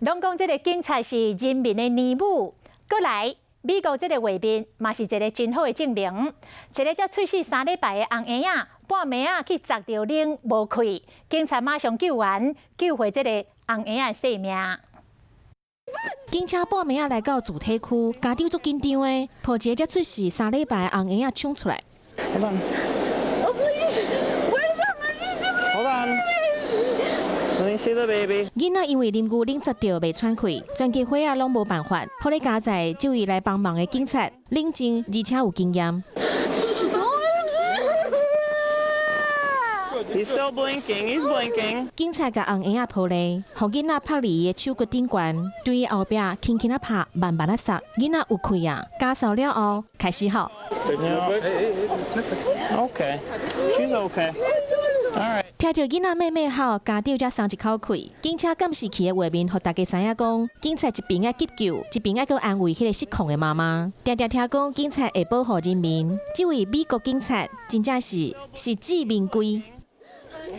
攏講這个警察是人民的娘母，閣來美國這个畫面嘛是一个真好的證明。一个才出世3禮拜的紅嬰仔，半暝仔去砸著奶無氣，警察馬上救援，救回這个紅嬰仔的性命。警車半暝仔來到主體區，家長足緊張的，抱一個才出世三禮拜的紅嬰仔衝出來。 Hold on. Hold on. Let me see the baby. 囡仔因為啉牛奶砸著袂喘氣，全家伙仔攏無辦法，好咧佳哉這位來幫忙的警察冷靜而且有經驗。 He's still blinking. He's blinking. 警察共紅嬰仔抱咧，予囡仔拍佇伊的手骨頂懸，對伊後壁輕輕仔拍，慢慢仔捒，囡仔有氣啊！加掃了後開始哭。 Okay. She's okay. All right. 聽著囡仔咩咩哭，家長才鬆一口氣。警車監視器的畫面，予大家知影講，警察一邊愛急救，一邊愛閣安慰彼个失控的媽媽。定定聽講警察會保護人民，這位美國警察真正是實至名歸。